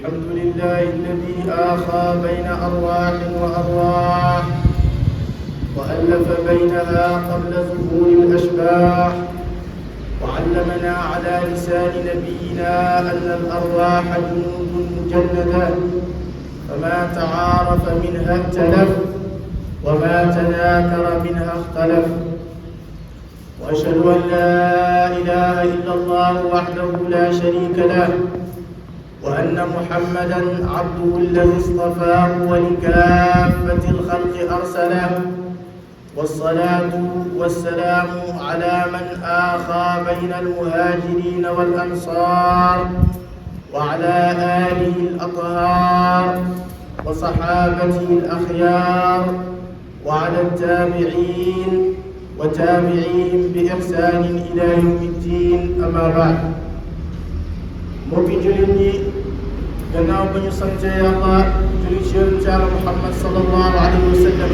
الحمد لله الذي آخى بين أرواح وأرواح وألف بينها قبل ظهور الأشباح، وعلمنا على لسان نبينا أن الأرواح جنود مجندة، فما تعارف منها ائتلف وما تناكر منها اختلف. وأشهد أن لا إله إلا الله وحده لا شريك له، وأن محمدا عبده الذي اصطفاه ولكافة الخلق أرسله، والصلاة والسلام على من آخى بين المهاجرين والأنصار، وعلى آله الأطهار وصحابته الأخيار، وعلى التابعين وتابعيهم بإحسان إلى يوم الدين. أما بعد، mbokki jullit ñi, gannaaw ba ñu sante yàlla julli ci yonent Yàlla Muhammad sallallahu alayhi wa sallam,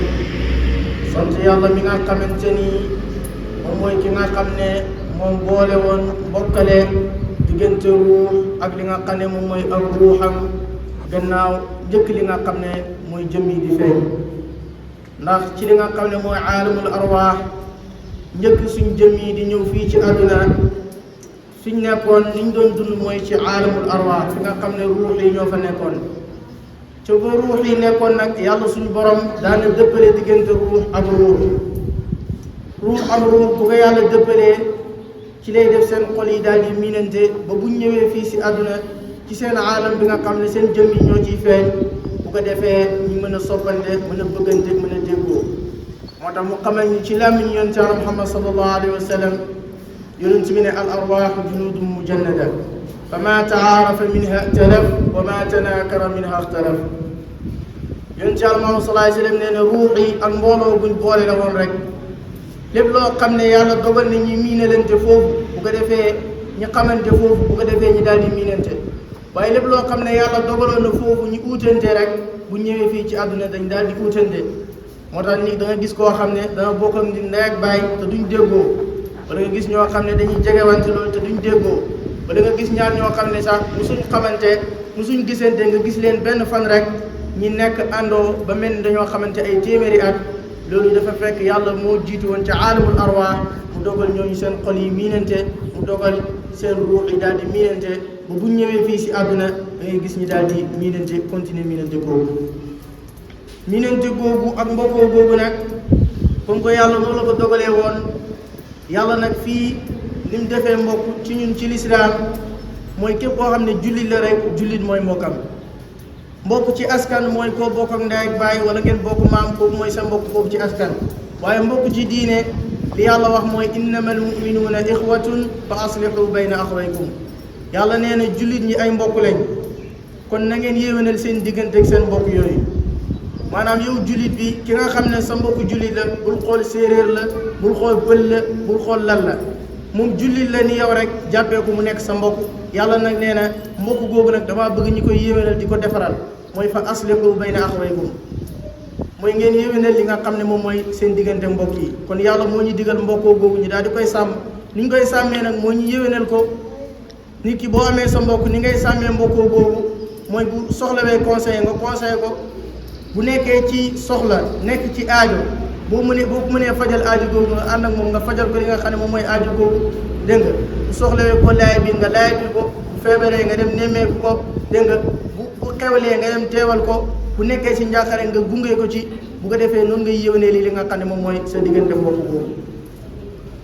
sant yàlla mi nga xamante ni moom mooy ki nga xam ne moom boole woon bokkale diggante ruux ak li nga xam ne moom mooy ak ruuxam gannaaw njëkk li nga xam ne mooy jëm yi di feeñ. ndax ci li nga xam ne mooy aalamul arwaax njëkk suñ jëm yi di ñëw fii ci àdduna, suñ nekkoon liñ doon dund mooy ci aalamul arwaax fi nga xam ne ruux yi ñoo fa nekkoon. ca ba ruux yi nekkoon nag yàlla suñu borom daana dëppale diggante ruux ak ruux ak ruux bu ko yàlla dëppalee ci lay def seen xol yi daal di miinante ba buñ ñëwee fii si àdduna ci seen aalam bi nga xam ne seen jëm yi ñoo ciy feeñ, bu ko defee ñu mën a soppante, mën a bëggante, mën a déggoo. moo tax mu xamal ñu ci làmmiñ yonent Yàlla Muhammad sallallahu alayhi wa sallam, yonent bi ne al arwaaxu junudun mujannada, fa ma taarafa minha a'talaf wa ma tanakara minha ixtalaf. yonent Yàlla Muhammad sallallahu alayhi wa sallam nee na ruux yi ak mbooloo buñ boole la woon rek, lépp loo xam ne yàlla dogal na ñi miinalante foofu bu ko defee ñi xamante foofu bu ko defee ñi daal di miinante, waaye lépp loo xam ne yàlla dogaloon na foofu ñu uutante rek bu ñëwee fii ci àdduna dañ daal di uutante. moo tax ni da nga gis koo xam ne dana bokk ak ndey ak baay te duñ déggoo, wala nga gis ñoo xam ne dañuy jegewante loolu te duñ déggoo, wala nga gis ñaar ñoo xam ne sax musuñ xamante musuñ gisante, nga gis leen benn fan rek ñi nekk àndoo ba mel ni dañoo xamante ay téeméeri at. loolu dafa fekk yàlla moo jiitu woon ca aalamul arwaax mu dogal ñooñu seen xol yi miinante, mu dogal seen ruux yi daal di miinante ba bu ñëwee fii si àdduna da ngay gis ñi daal di miinante, continuer miinante googu ak mbokkoo googu nag comme que yàlla noonu la ko dogalee woon. yàlla nag fii ni mu defee mbokk ci ñun ci lislaam mooy képp koo xam ne jullit la rek jullit mooy mbokkam. mbokk ci askan mooy koo bokk ak ndey ak baay wala ngeen bokk maam, kooku mooy sa mbokk boobu ci askan. waaye mbokk ci diine li yàlla wax mooy innamal mu'minuuna ixwatun fa aslihu bayna axawaykum. yàlla nee na jullit ñi ay mbokk lañ, kon na ngeen yéwénal seen diggante ak seen mbokk yooyu. maanaam yow jullit bi ki nga xam ne sa mbokk jullit la, bul xool séeréer la, bul xool pël la, bul xool lan la, moom jullit la ni yow rek jàppee ko mu nekk sa mbokk. yàlla nag nee na mbokk googu nag damaa bëgg ñi koy yéwénal di ko defaral, mooy fa aslihu bayna axawaykum, mooy ngeen yéwénal li nga xam ne moom mooy seen diggante mbokk yi. kon yàlla moo ñu digal mbokkoo googu ñu daal di koy sàmm. ni ñu koy sàmmee nag moo ñu yéwénal ko. nit ki boo amee sa mbokk ni ngay sàmmee mbokkoo googu mooy bu soxlawee conseiller nga conseiller ko, bu nekkee ci soxla nekk ci aajo boo ko mënee fajal aajo googu nga ànd ak moom nga fajal ko li nga xam ne moom mooy aajo googu, dégg nga. bu soxlawee ko laay bi nga laay bi ko, bu feebaree nga dem nemmeeku ko, dégg nga. bu xewlee nga dem teewal ko, bu nekkee ci njàqare nga gunge ko ci. bu ko defee noonu ngay yéwénee li nga xam ne moom mooy sa diggante mbokk googu.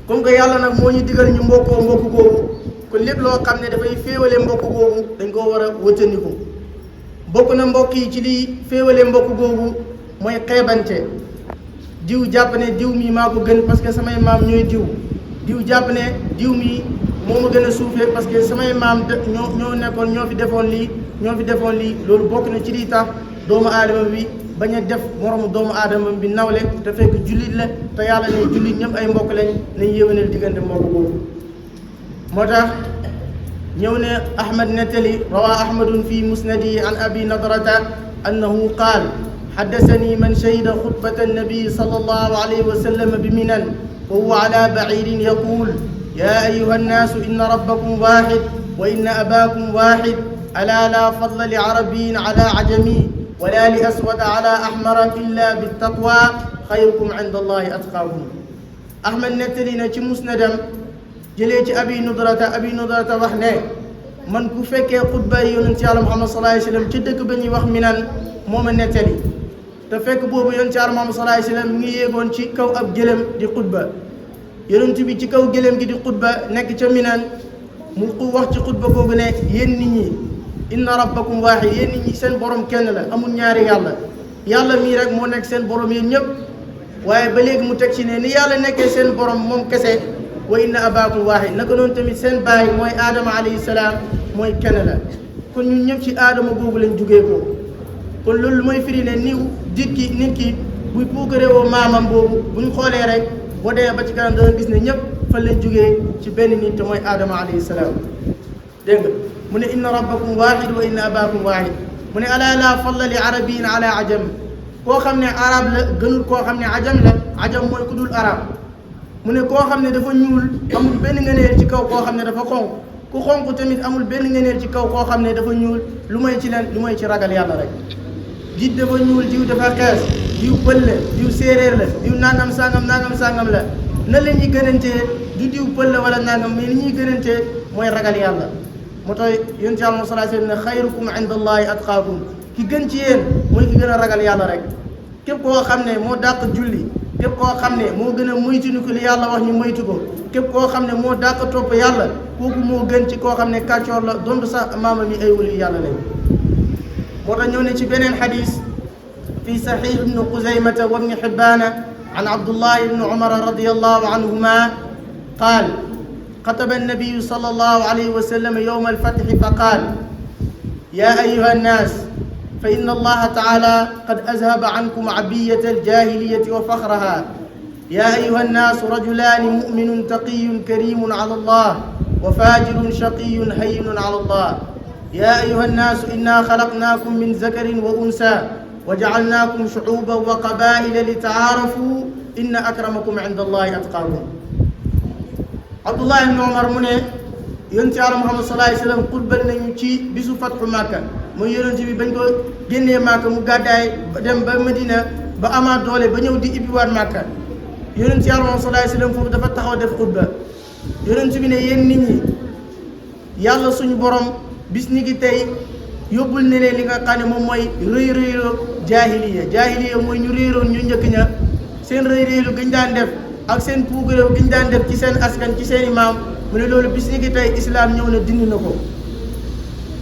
comme que yàlla nag moo ñu digal ñu mbokk googu, kon lépp loo xam ne dafay féewale mbokk googu dañ koo war a wëttandiku. bokk na mbokk yi ci liy féewale mbokk googu mooy xeebante. diw jàpp ne diw mi maa ko gën parce que samay maam ñooy diw jàpp ne diw mi moo ma gën a suufee parce que samay maam ñoo nekkoon ñoo fi defoon lii. loolu bokk na ci liy tax doomu aadama bi bañ a def moromu doomu aadama bi nawle te fekk jullit la, te yàlla ne jullit ñëpp ay mbokk lañ, nañ yéwénal diggante mbokk googu. moo tax ñëw ne Ahmad nettali rawaa Ahmadun fi musnadihi an abi nadrata annahu qaal حدثني من شهد خطبة النبي صلى الله عليه وسلم بمنى وهو على بعير يقول يا أيها الناس إن ربكم واحد وإن أباكم واحد ألا لا فضل لعربي على عجمي ولا لأسود على أحمر إلا بالتقوى خيركم عند الله أتقاكم. أحمد نتلينا ci musnadam jëlee ci abi nudrata wax ne man ku fekkee xutba yi yonent Yàlla Muhammad sallallahu alayhi wa sallam ci dëkk ba ñuy wax Minan moo ma nettali te fekk boobu yonent Yàlla Muhammad sallallahu alayhi wa sallam mi ngi yéegoon ci kaw ab gëlëm di xutba yonent bi ci kaw gëlëm gi di xutba nekk ca Minan mu wax ci xutba googu ne yéen nit ñi inna rabbakum waahid yéen nit ñi seen borom kenn la amul ñaari yàlla mii rek moo nekk seen borom yéen ñëpp waaye ba léegi mu teg ci ne ni yàlla nekkee seen borom moom kese wa inna abaakum waahid naka noonu tamit seen baay mooy aadama alayhi salaam mooy kenn la kon ñun ñëpp ci aadama boobu lañ jugee ko kon loolu mooy firi ne nit ki buy puukarewoo maamam boobu buñ xoolee rek boo dee ba ci kanam danga gis ne ñëpp fan lañ jugee ci benn nit te mooy aadama alayhi salaam dégg nga mu ne inna rabbakum waahid wa inna abaakum waahid mu ne alaa laa fadla li arabiyin ala ajam koo xam ne arab la gënul koo xam ne ajam mooy ku dul arab mu ne koo xam ne dafa ñuul amul benn ngëneel ci kaw koo xam ne dafa xonq ku xonq tamit amul benn ngëneel ci kaw koo xam ne dafa ñuul lu may ci leen lu may ci ragal yàlla rek jiit dafa ñuul diw dafa xees diw pël la diw séeréer la diw nangam sangam la na la ñuy gënantee du diw pël la wala nangam mais ni ñuy gënantee mooy ragal yàlla moo tax yonent Yàlla sallallahu alayhi wa sallam ne xayrukum inda allahi atqaakum ki gën ci yéen mooy ki gën a ragal yàlla rek képp koo xam ne moo dàq julli képp koo xam ne moo gën a moytuñu ko li yàlla wax ñu moytu ko képp koo xam ne moo dàq topp yàlla kooku moo gën ci koo xam ne kàccoor la donte sax maamam yi ay wali yàlla lañ moo tax ñëw ne ci beneen xadis fi saxiix ibnu xuzaymata wa ibni xibbaana an abdullah ibni umara radiyallahu anhuma qaal xataba annabiyu sallallahu alayhi wa sallam yowma alfatxi fa qaal yaa ayuha annaas fa inna allaha taala qad azhaba ankum abiyata aljahiliyati wa faxraha yaa ayuha annaasu rajulaani muminun taqiyun karimun ala allah wa fajirun shaqiyun hayyinun ala allah yaa ayuha annaasu inna xalaqnaakum min zakarin wa unsa wa jacalnaakum shucuuban wa qabaa'ila li tacaarafuu inna akramakum inda allahi atqaakum. Abdullah ibn Umar mu ne yonent Yàlla Muhammad sallallahu alayhi wa sallam xutbal nañu ci bisu fatxu Màkka mooy yonent bi bañ ko génnee Màkka mu gàddaay dem ba Madina ba amaat doole ba ñëw di ibbiwaat Màkka yonent Yàlla Muhammad sallallahu alayhi wa sallam foofu dafa taxaw def xutba yonent bi ne yéen nit ñi yàlla suñu borom bis ni ki tey yóbbul ne leen li nga xam ne moom mooy rëy rëyloo jaahiliya mooy ñu réeroon ñu njëkk ña seen rëy rëylu gëñ daan def ak seen puugaréew gi ñu daan def ci seen askan ci seen i maam mu ne loolu bis ni ki tey islaam ñëw na dindi na ko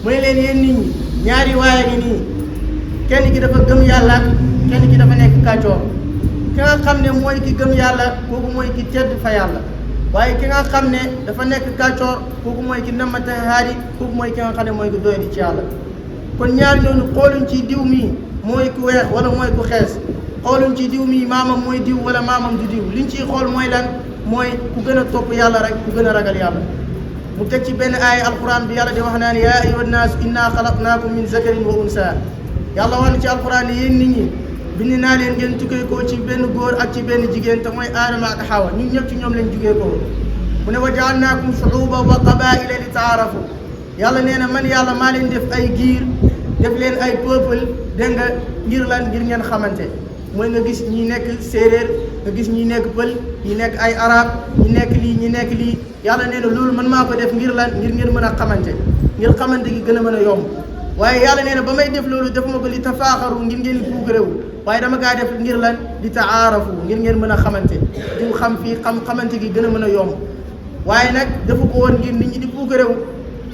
mu ne leen yéen nit ñi ñaari waaye ngi nii kenn ki dafa gëm yàlla kenn ki dafa nekk kàccoor ki nga xam ne mooy ki gëm yàlla kooku mooy ki tedd fa yàlla waaye ki nga xam ne dafa nekk kàccoor kooku mooy ki namata haadi kooku mooy ki nga xam ne mooy ki doy di ci yàlla kon ñaari ñooñu xooluñ ci diw mii mooy ku weex wala mooy ku xees xooluñ ci diw mii maamam mooy diw wala maamam du diw liñ ciy xool mooy lan mooy ku gën a topp yàlla rek ku gën a ragal yàlla mu teg ci benn aaya alquran bi yàlla di wax naan yaa ayyuha nnaas inna xalaqnaakum min zakarin wa unsa yàlla wax na ci alquran ne yéen nit ñi bind naa leen ngeen tukkee koo ci benn góor ak ci benn jigéen te mooy aadama ak xawa ñun ñëpp ci ñoom lañ jugee koo mu ne wa jaalnaakum shuuban wa qabaa'ila li taarafu yàlla nee na man yàlla maa leen def ay giir def leen ay peuple dégg nga ngir lan ngir ngeen xamante mooy nga gis ñi nekk séeréer nga gis ñi nekk pël ñi nekk ay arab ñi nekk lii yàlla nee na loolu man maa ko def ngir lan ngir ngeen mën a xamante ngir xamante gi gën a mën a yomb waaye yàlla nee na ba may def loolu defuma ko li tafaaxaru ngir ngeen puugarewu waaye dama kaa def ngir lan li taarafu ngir ngeen mën a xamante diw xam fii xamante gi gën a mën a yomb waaye nag dafa ko woon ngir nit ñi di puugarewu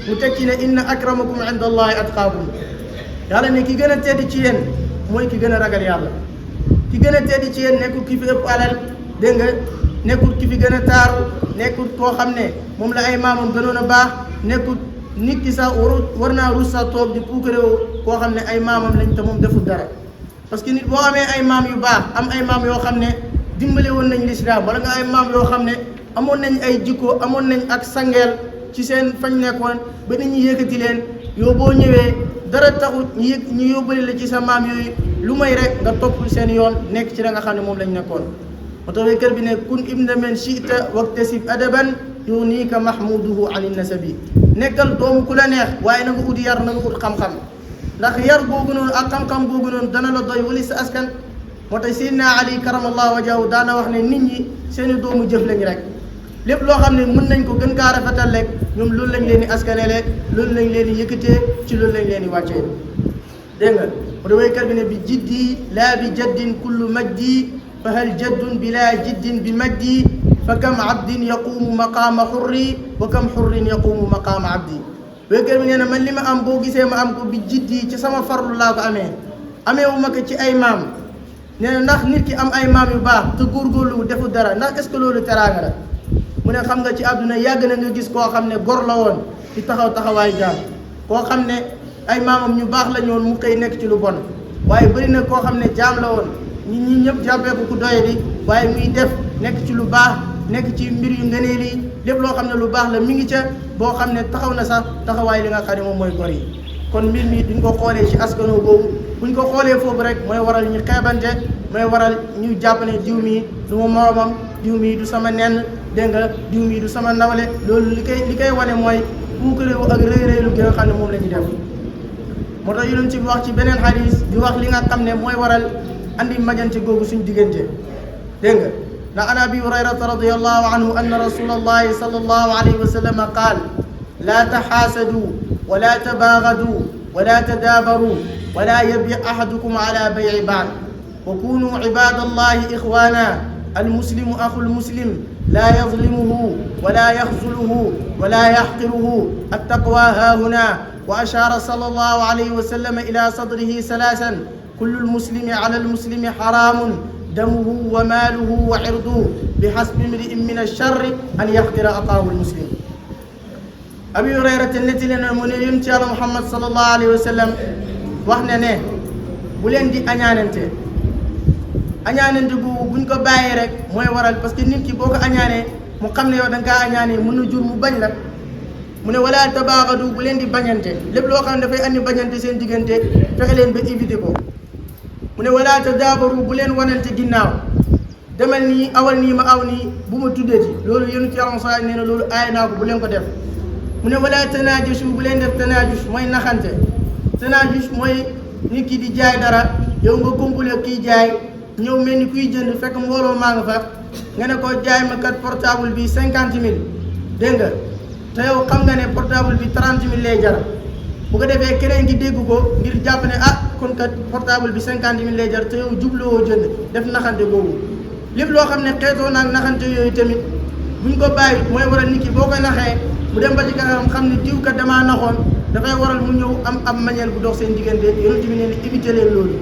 mu teg ci ne inna akramakum inda allahi atqaakum yàlla ne ki gën a tedd ci yéen mooy ki gën a ragal yàlla ki gën a tedd ci yéen nekkul ki fi ëpp alal dégg nga nekkul ki fi gën a taaru nekkul koo xam ne moom la ay maamam gënoon a baax nekkul nit ki sax war naa rus sax toog di puukareewoo koo xam ne ay maamam lañ te moom deful dara parce que nit boo amee ay maam yu baax am ay maam yoo xam ne dimbale woon nañ lislaam wala nga ay maam yoo xam ne amoon nañ ay jikko amoon nañ ak sangeel ci seen fañ nekkoon ba nit ñi yëkkati leen yow boo ñëwee dara taxut ñu yóbbale la ci sa maam yooyu lu may rek nga topp seen yoon nekk ci la nga xam ne moom lañ nekkoon moo tax kër bi ne kun ibna man shi'ta waktasib adaban yugniika mahmuduhu an nasabi nekkal doomu ku la neex waaye na nga ut yar na nga ut xam-xam ndax yar googu noonu ak xam-xam googu noonu dana la doy wali sa askan moo tax Seydina Ali karamallahu wajhahu daana wax ne nit ñi seeni doomu jëf lañ rek lépp loo xam ne mën nañ ko gën kaa rafetal rek ñoom loolu lañ leen di askanele loolu lañ leen di yëkkatee ci loolu lañ leen di wàccee dégg nga mu da waykat bi ne bi jiddi laa bi jaddin kullu majdi fa hal jaddun bila jiddin bi majdi fa kam abdin yaqumu maqaama xurri wa kam xurrin yaqumu maqaama abdi waykat bi nee na man li ma am boo gisee ma am ko bi jiddi ci sama farlu laa ko amee wu ma ko ci ay maam nee na ndax nit ki am ay maam yu baax te góorgóorlu defu dara ndax est-ce que loolu teraanga la mu ne xam nga ci àdduna yàgg na nga gis koo xam ne gor la woon di taxawaay jaam koo xam ne ay maamam ñu baax la ñoon mu xëy nekk ci lu bon waaye bëri na koo xam ne jaam la woon ñi ñëpp jàppee ko ku doye di waaye muy def nekk ci lu baax nekk ci mbir yu ngëneel yi lépp loo xam ne lu baax la mi ngi ca boo xam ne taxaw na sax taxawaay li nga xam ne moom mooy gor yi kon mbir mi duñ ko xoolee ci askano boobu buñ ko xoolee foofu rek mooy waral ñu xeebante mooy waral ñu jàpp ne diw mii du ma moromam diw mii du sama nenn dégg nga diw mii du sama nawle loolu li koy wane mooy puukarewu ak rëy-rëylu gi nga xam ne moom la ñu def moo tax yonent bi wax ci beneen xadis di wax li nga xam ne mooy waral andi majante googu suñ diggante dégg nga ndax an abi hurayrata radiyallahu anhu anna rasulallahi sallallahu alayhi wa sallam qaal laa taxaasadu wala tabaagadu wala tadaabaru wala yabi ahadukum ala bay'i ba'd wa kunu ibadallahi ixwana المسلم أخو المسلم لا يظلمه ولا يخذله ولا يحقره التقوى ها هنا وأشار صلى الله عليه وسلم إلى صدره ثلاثا كل المسلم على المسلم حرام دمه وماله وعرضه بحسب امرئ من الشر أن يحقر أخاه المسلم أبي هريرة التي لنا من يمتي على محمد صلى الله عليه وسلم وحنا نه بولين دي أنيانته añaanante googu buñ ko bàyyee rek mooy waral parce que nit ki boo ko añaanee mu xam ne yow da nga kaa añaanee mën na jur mu bañ la mu ne wala tabaagadu bu leen di bañante lépp loo xam ne dafay andi bañante seen diggante fexe leen ba éviter ko mu ne wala tadaabaru bu leen wanante ginnaaw demal nii awal nii ma aw nii bu ma tuddati loolu yéen ci yàlla sa nee na loolu aay naa ko bu leen ko def mu ne wala tanaajusu bu leen def tanaajus mooy naxante tanaajus mooy nit ki di jaay dara yow nga kumpule kii jaay ñëw mel ni kuy jënd fekk mbooloo maa nga fa nga ne ko jaay ma kat portable bi 50 000 dégg nga te yow xam nga ne portable bi 30 000 lay jar bu ko defee keneen ki dégg ko ngir jàpp ne kon kat portable bi 50 000 lay jar te yow jubluwoo jënd def naxante boobu lépp loo xam ne xeetoo naag naxante yooyu tamit buñ ko bàyyi mooy waral nit ki boo koy naxee mu dem ba ci kanam xam ne diw kat damaa naxoon dafay waral mu ñëw am mañeel bu dox seen diggante yonent bi ne ni éviter leen loolu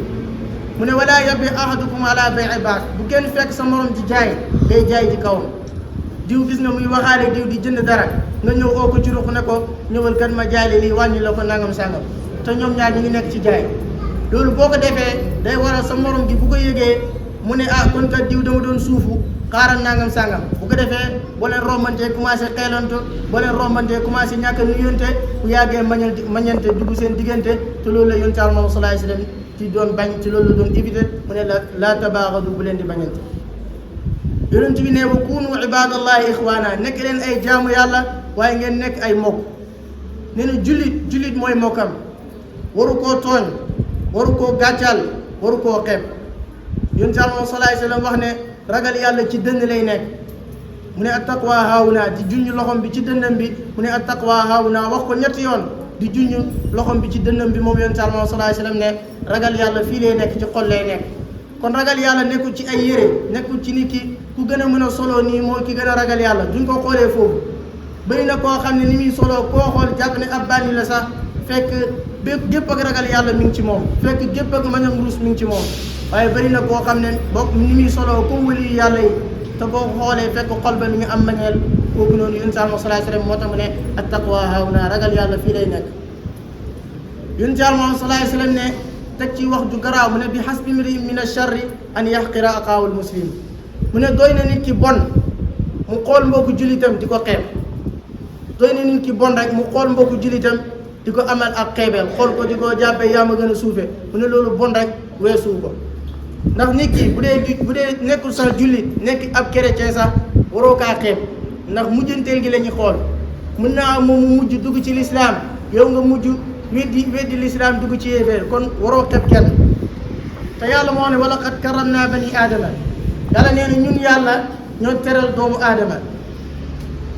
mu ne wala yabi ahadukum ala bay'i ba'd bu kenn fekk sa morom ci jaay day jaay ci kawam diw gis nga muy waxaale diw di jënd dara nga ñëw oo ko ci ruq ne ko ñëwal kat ma jaay lii wàññi la ko nangam sangam te ñoom ñaar ñu ngi nekk ci jaay loolu boo ko defee day waral sa morom gi bu ko yëgee mu ne kon kat diw dama doon suufu xaaral nangam sangam bu ko defee boo leen rombantee commencé xeelanto boo leen rombantee commencé ñàkk a nuyonte bu yàggee mañante dugg seen diggante te loolu la yonent Yàlla sallallahu alayhi wasallam ci doon bañ ci loolu doon éviter mu ne la tabaagadu bu leen di bañante yonent bi ne wa kunu ibadallahi ixwaana nekk leen ay jaamu yàlla waaye ngeen nekk ay mbokk nee na jullit mooy mbokkam waru koo tooñ waru koo gàccal waru koo xeeb yonent Yàlla sallallahu alayhi wasallam wax ne ragal yàlla ci dënn lay nekk mu ne attaqwa haawuna di junj loxom bi ci dënnam bi mu ne attaqwa haawuna wax ko ñetti yoon di junj loxom bi ci dënnam bi moom yonent Yàlla sallallahu alayhi wasallam ne ragal yàlla fii lay nekk ci xol lay nekk kon ragal yàlla nekkul ci ay yére nekkul ci nit ki ku gën a mën a solo nii moo ki gën a ragal yàlla duñ ko xoolee foofu bëri na koo xam ne ni muy solo koo xool jàpp ne ab bànni la sax fekk gépp ak ragal yàlla mi ngi ci moom fekk gépp ak mañam ruus mi ngi ci moom waaye bëri na koo xam ne bokk ni muy solo comme wali yàlla yi te boo xoolee fekk xol ba mi ngi am mañeel kooku noonu yonent Yàlla sallallahu alayhi wasallam moo tax mu ne attaqwa haahuna ragal yàlla fii lay nekk yonent Yàlla sallallahu alayhi wasallam ne teg ci wax ju garaaw mu ne bi hasbi imri'in min ash-sharri an yahqira axaahu al-muslim mu ne doy na nit ki bon mu xool mbokku jullitam di ko xeeb doy na nit ki bon rek mu xool mbokku jullitam di ko amal ak xeebeel xool ko di ko jàppee yaa ma gën a suufe mu ne loolu bon rek weesu ko ndax nit ki bu dee nekkul sax jullit nekk ab chrétien sax waroo kaa xeeb ndax mujjanteel gi la ñuy xool mën naa am moom mu mujj dugg ci lislaam yow nga mujj weddi lislaam dugg ci yéeféer kon waroo xeeb kenn te yàlla moo ne wala qad karamna bani aadama yàlla nee na ñun yàlla ñoo teral doomu aadama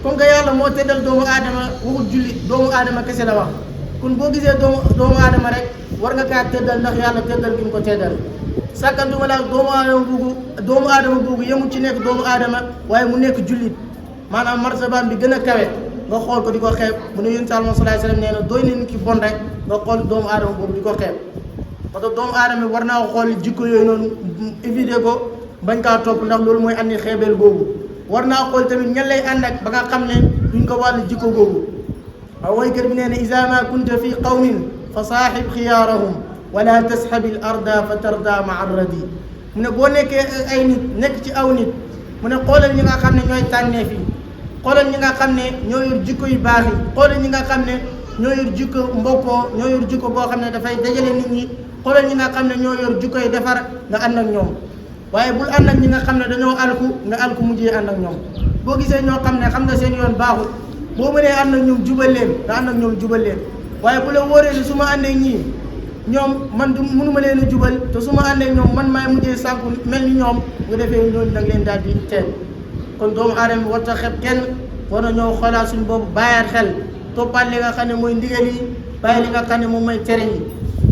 comme que yàlla moo teddal doomu aadama waxut julli doomu aadama kese la wax kon boo gisee doomu aadama rek war nga kaa teddal ndax yàlla teddal gi mu ko teddal sàkkantuma la doomu aadama boobu yemul ci nekk doomu aadama waaye mu nekk jullit maanaam martabaam bi gën a kawe nga xool ko di ko xeeb mu ne yonent sallallahu alayhi wa sallam nee na doy na nit ki bon rek nga xool doomu aadama boobu di ko xeeb parce que doomu aadama war naa xool jikko yooyu noonu éviter ko bañ kaa topp ndax loolu mooy andi xeebeel googu war naa xool tamit ñan lay ànd ak ba nga xam ne duñ ko wàllu jikko googu waaw woykat bi nee na iza ma kunta fi qawmin fa saaxib xiyaarahum wala tasxabi l arda fa tarda maa arradi mu ne boo nekkee ay nit nekk ci aw nit mu ne xoolal ñi nga xam ne ñooy tànnee fii xoolal ñi nga xam ne ñoo yor jikko yu baax yi xoolal ñi nga xam ne ñoo yor jikko mbokkoo ñoo yor jikko boo xam ne dafay dajale nit ñi xoolal ñi nga xam ne ñoo yor jikko yi defar nga ànd ak ñoom waaye bul ànd ak ñi nga xam ne dañoo alku nga alku mujjee ànd ak ñoom boo gisee ñoo xam ne xam nga seen yoon baaxul boo mënee ànd ak ñoom jubal leen nga ànd ak ñoom jubal leen waaye bu la wóoree ni su ma àndee ñii ñoom man du mënuma leen a jubal te su ma àndee ñoom man maay mujjee sànku mel ni ñoom nga defee ñooñu da nga leen daal di teel kon doomu aadama war ta xeeb kenn war na ñoo xoolaat suñu boobu bàyyaat xel toppaat li nga xam ne mooy ndigal yi bàyyi li nga xam ne moom mooy tere yi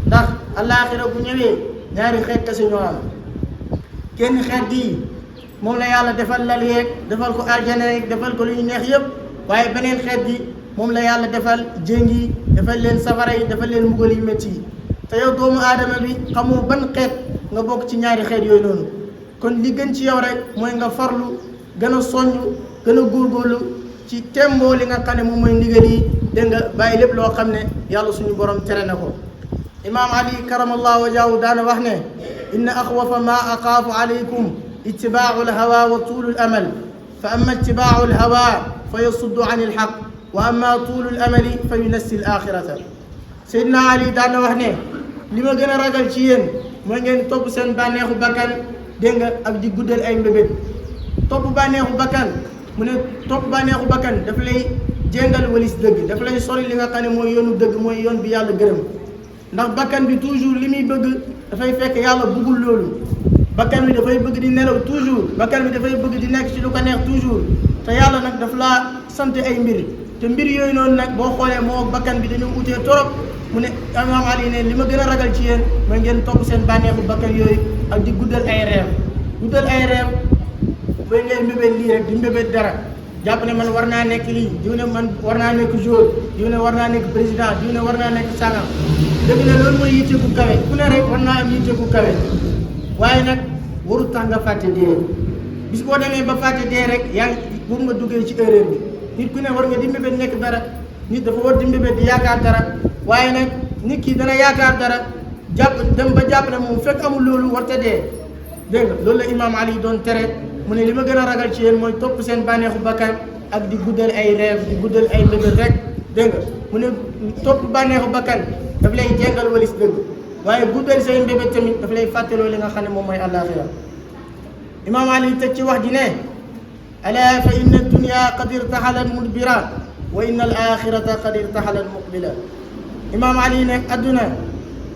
ndax àllaaxira bu ñëwee ñaari xeet kese ñoo am kenn xeet gi moom la yàlla defal lal yeeg defal ko aljana yeeg defal ko lu ñu neex yëpp waaye beneen xeet gi moom la yàlla defal jéng yi defal leen safara yi defal leen mbugal yu métti yi te yow doomu aadama bi xamoo ban xeet nga bokk ci ñaari xeet yooyu noonu kon li gën ci yow rek mooy nga farlu gën a soññ gën a góorgóorlu ci temboo li nga xam ne moom mooy ndigal yi dégg nga bàyyi lépp loo xam ne yàlla suñu borom tere na ko imaam ali karamallahu wajhahu daana wax ne inna axwafa ma axaafu alaykum ittibaau alhawa wa tuulu alamal fa amma ittibaau alhawa fa yasuddu an alxaq wa amma tuulu alamali fa yunassi alaxirata Seydina Ali daana wax ne li ma gën a ragal ci yéen mooy ngeen topp seen bànneexu bakkan dégg nga ak di guddal ay mbébét topp bànneexu bakkan mu ne topp bànneexu bakkan daf lay jéngal walis dëgg daf lay sori li nga xam ne mooy yoonu dëgg mooy yoon bi yàlla gërëm ndax bakkan bi toujours li muy bëgg dafay fekk yàlla bëggul loolu bakkan bi dafay bëgg di nelaw toujours bakkan bi dafay bëgg di nekk ci lu ko neex toujours te yàlla nag daf laa sant ay mbir te mbir yooyu noonu nag boo xoolee moo bakkan bi dañoo utee torop mu ne imaam Ali ne li ma gën a ragal ci yéen mooy ngeen topp seen bànneexu bakkan yooyu ak di guddal ay reew mooy ngay mbébét lii rek di mbébét dara jàpp ne man war naa nekk lii diw ne man war naa nekk jour diw ne war naa nekk président diw ne war naa nekk sangam dëgg ne loolu mooy yitte ku kawe ku ne rek war naa am yitte ku kawe waaye nag warul tax nga fàtte dee bis boo demee ba fàtte dee rek yaa ngi boobu nga duggee ci erreur bi nit ku ne war nga di mbébét nekk dara nit dafa war di mbébét di yaakaar dara waaye nag nit ki dana yaakaar dara dem ba jàpp ne moom fekk amul loolu warta dee dégg nga loolu la imaam Ali doon tere mu ne li ma gën a ragal ci yéen mooy topp seen bànneexu bakkan ak di guddal ay rêve di guddal ay mbébét rek dégg nga mu ne topp bànneexu bakkan daf lay jéngal walis dëgg waaye guddal say mbébét tamit daf lay fàttaloo li nga xam ne moom mooy àllaaxira imaam Ali teg ci wax ji ne ala fa inna dunya qad irtaxalat mudbira wa inna al axirata qad irtaxalat muqbila imaam Ali ne adduna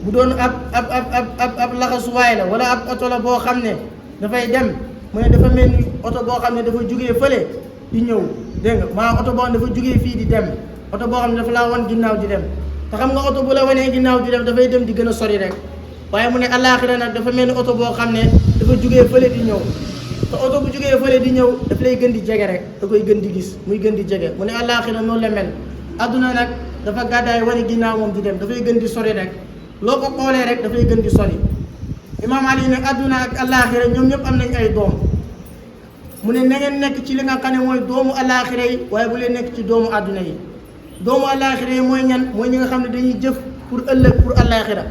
bu doon ab laxasuwaay la wala ab oto la boo xam ne dafay dem mu ne dafa mel ni oto boo xam ne dafa jugee fële di ñëw dégg nga maa oto boo xam ne dafa jugee fii di dem oto boo xam ne dafa laa wan ginnaaw di dem te xam nga oto bu la wanee ginnaaw di dem dafay dem di gën a sori rek waaye mu ne àllaaxira nag dafa mel ni oto boo xam ne dafa jugee fële di ñëw te oto bu jugee fële di ñëw daf lay gën di jege rek da koy gën di gis muy gën di jege mu ne àllaaxira noonu la mel adduna nag dafa gàddaay wane ginnaaw moom di dem dafay gën di sori rek loo ko xoolee rek dafay gën di sori imaam Ali ne adduna ak àllaaxira ñoom ñëpp am nañ ay doom mu ne na ngeen nekk ci li nga xam ne mooy doomu àllaaxira yi waaye bu leen nekk ci doomu adduna yi doomu àllaaxira yi mooy ñan mooy ñi nga xam ne dañuy jëf pour ëllëg pour àllaaxira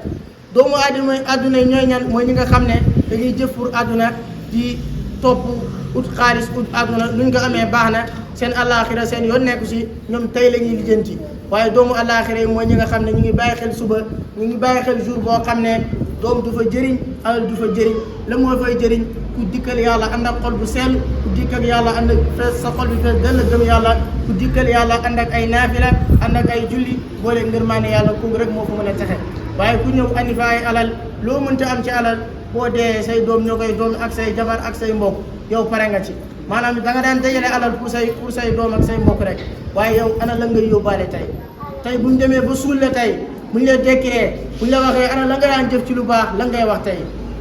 doomu adduna yi ñooy ñan mooy ñi nga xam ne dañuy jëf pour adduna di topp ut xaalis ut adduna luñ ko amee baax na seen àllaaxira seen yoon nekku si ñoom tey la ñuy lijjanti waaye doomu àllaaxira yi mooy ñi nga xam ne ñu ngi bàyyi xel suba ñu ngi bàyyi xel jour boo xam ne doom du fa jëriñ alal du fa jëriñ la moo fay jëriñ ku dikkal yàlla ànd ak xol bu sell ku dikkal yàlla ànd ak fees sa xol bi fees dell gëm yàlla ku dikkal yàlla ànd ak ay naafila ànd ak ay julli boole ngërmaane yàlla kooku rek moo fa mën a texe waaye ku ñëw andi fa ay alal loo mënta am ci alal boo dee say doom ñoo koy doom ak say jabar ak say mbokk yow pare nga ci maanaam da nga daan dajale alal pour say doom ak say mbokk rek waaye yow ana la ngay yóbbaale tey buñ demee ba suul la tey buñ la dekkee buñ la waxee ana la nga daan jëf ci lu baax la ngay wax tey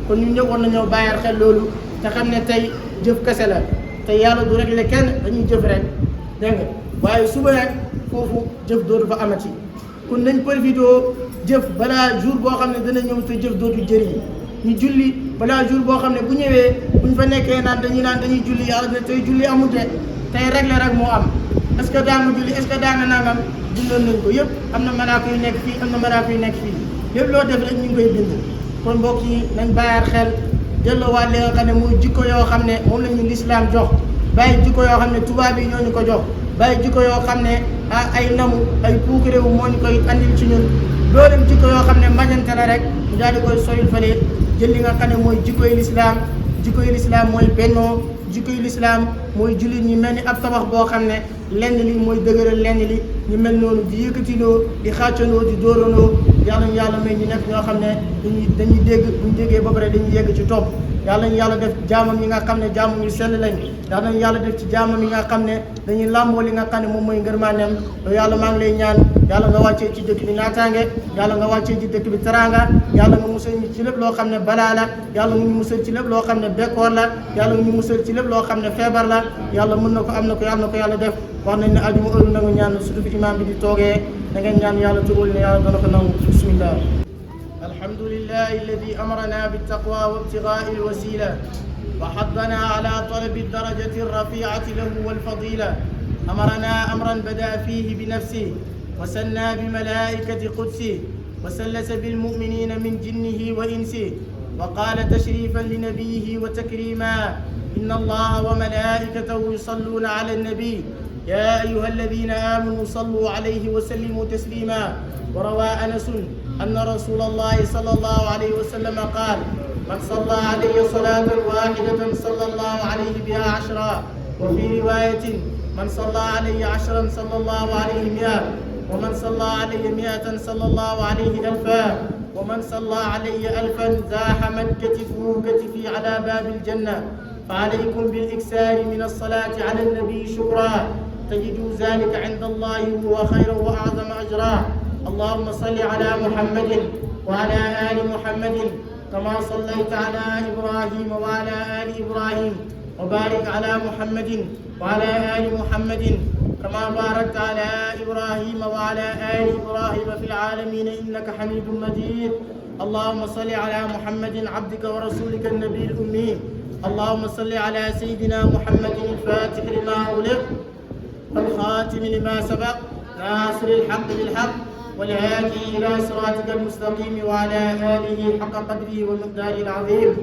kon ñu ñëw war nañoo bàyyal xel loolu te xam ne tey jëf kese la te yàlla du réglé kenn dañuy jëf rek dégg nga waaye suba rek foofu jëf dootu fa amati kon nañ profitoo jëf balaa jour boo xam ne dana ñëw te jëf dootu jëriñ ñu julli balaa jour boo xam ne bu ñëwee buñ fa nekkee naan dañuy julli yàlla ne tey julli amute tey réglé rek moo am est ce que daa nga julli est ce que daa nga nangam bindoon nañ ko yëpp am na malaaka yu nekk fii am na malaaka yu nekk fii lépp loo def rek ñu ngi koy bind kon mbokk yi nañ bàyyaat xel jëloowaat li nga xam ne muy jikko yoo xam ne moom la ñu lislaam jox bàyyi jikko yoo xam ne tubaab yi ñoo ñu ko jox bàyyi jikko yoo xam ne ay namu ay puukaréewu moo ñu koy andil ci ñun loolu jikko yoo xam ne mbañante la rek ñu daal di koy soyul fële jël li nga xam ne mooy jikkoy lislaam mooy bennoo jikkoy lislaam mooy jullit ñi mel ni ab tabax boo xam ne lenn li mooy dëgëral lenn li ñu mel noonu di yëkkatiloo di xàccandoo di dóorandoo yàlla ñu yàlla may ñu nekk ñoo xam ne dañuy dégg buñ déggee ba pare dañuy yegg ci topp yàlla ñu yàlla def jaamam yi nga xam ne jaamam ñu sell lañ yàlla ñu yàlla def ci jaamam yi nga xam ne dañuy làmboo li nga xam ne moom mooy ngërmaaneem loolu yàlla maa ngi lay ñaan yàlla nga wàccee ci dëkk bi naataange yàlla nga wàccee ci dëkk bi teraanga yàlla nga musal ñu ci lépp loo xam ne balaa la yàlla nga ñu musal ci lépp loo xam ne bekkoor la yàlla nga ñu musal ci lépp loo xam ne feebar la yàlla mën na ko am na ko yàlla na ko yàlla def wax nañ ne ajuma heure nangu ñaan surtout fi imam bi di toogee da ngeen ñaan yàlla tugul ne yàlla dana ko nangu bismillah alhamdulillahi alladi amarana bittaqwa wa ibtigai alwasila wa haddana ala talabi aldarajati alrafiati lahu walfadila amarana amran bada fihi binafsihi wa sanna bimalaikati qudsihi wa sallasa bilmuminina min jinnihi wa insihi wa qala tashrifan linabiyihi wa takrima inna allaha wa malaikatahu yusalluna ala alnabi يا أيها الذين آمنوا صلوا عليه وسلموا تسليما وروى أنس أن رسول الله صلى الله عليه وسلم قال من صلى علي صلاة واحدة صلى الله عليه بها عشرا وفي رواية من صلى علي عشرا صلى الله عليه 100 ومن صلى علي 100 صلى الله عليه 1000 ومن صلى علي 1000 زاحمت كتفه كتفي على باب الجنة فعليكم بالإكثار من الصلاة على النبي شكرا تجدوا ذلك عند الله هو خيرا وأعظم أجرا اللهم صل على محمد وعلى آل محمد كما صليت على إبراهيم وعلى آل إبراهيم وبارك على محمد وعلى آل محمد كما باركت على إبراهيم وعلى آل إبراهيم في العالمين إنك حميد مجيد اللهم صل على محمد عبدك ورسولك النبي الأمي اللهم صل على سيدنا محمد الفاتح لما أغلق والخاتم لما سبق ناصر الحق بالحق والهادي إلى صراطك المستقيم وعلى آله حق قدره ومقداره العظيم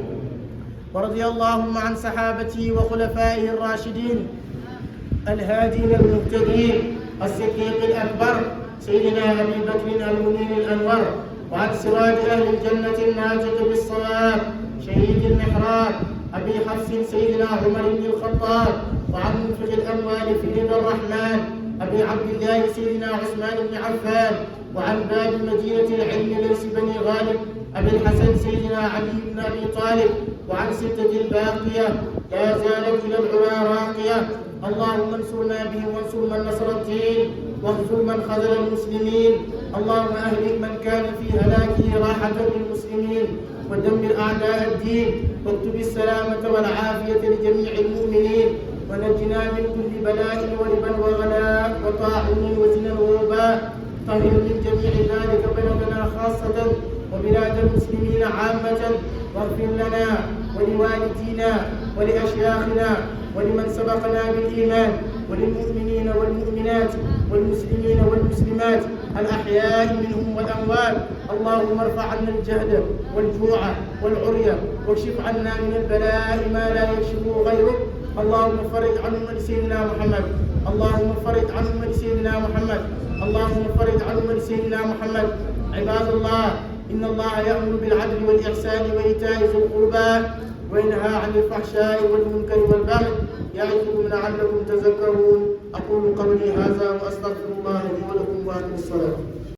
ورضي اللهم عن صحابته وخلفائه الراشدين الهادين المهتدين الصديق الأكبر سيدنا أبي بكر المنير الأنور وعن سراج أهل الجنة الناجح بالصواب شهيد المحراب أبي حفص سيدنا عمر بن الخطاب وعن منفق الأموال في رضا الرحمن أبي عبد الله سيدنا عثمان بن عفان وعن باب مدينة العلم ليس بني غالب أبي الحسن سيدنا علي بن أبي طالب وعن ستة الباقية لا زالت إلى العلا راقية اللهم انصرنا به وانصر من نصر الدين واخذل من خذل المسلمين اللهم أهلك من كان في هلاكه راحة للمسلمين ودمر أعداء الدين واكتب السلامة والعافية لجميع المؤمنين ونجنا من كل بلاء وربا وغلاء وطاعون وزنا ووباء طهر من جميع ذلك بلدنا خاصة وبلاد المسلمين عامة واغفر لنا ولوالدينا ولأشياخنا ولمن سبقنا بالإيمان وللمؤمنين والمؤمنات والمسلمين والمسلمات الأحياء منهم والأموات اللهم ارفع عنا الجهد والجوع والعري واكشف عنا من البلاء ما لا يكشفه غيرك اللهم فرج عن أمة سيدنا محمد اللهم فرج عن أمة سيدنا محمد اللهم فرج عن أمة سيدنا محمد عباد الله إن الله يأمر بالعدل والإحسان وإيتاء ذي القربى وينهى عن الفحشاء والمنكر والبغي يعظكم لعلكم تذكرون. أقول قولي هذا وأستغفر الله لي ولكم وأقم الصلاة.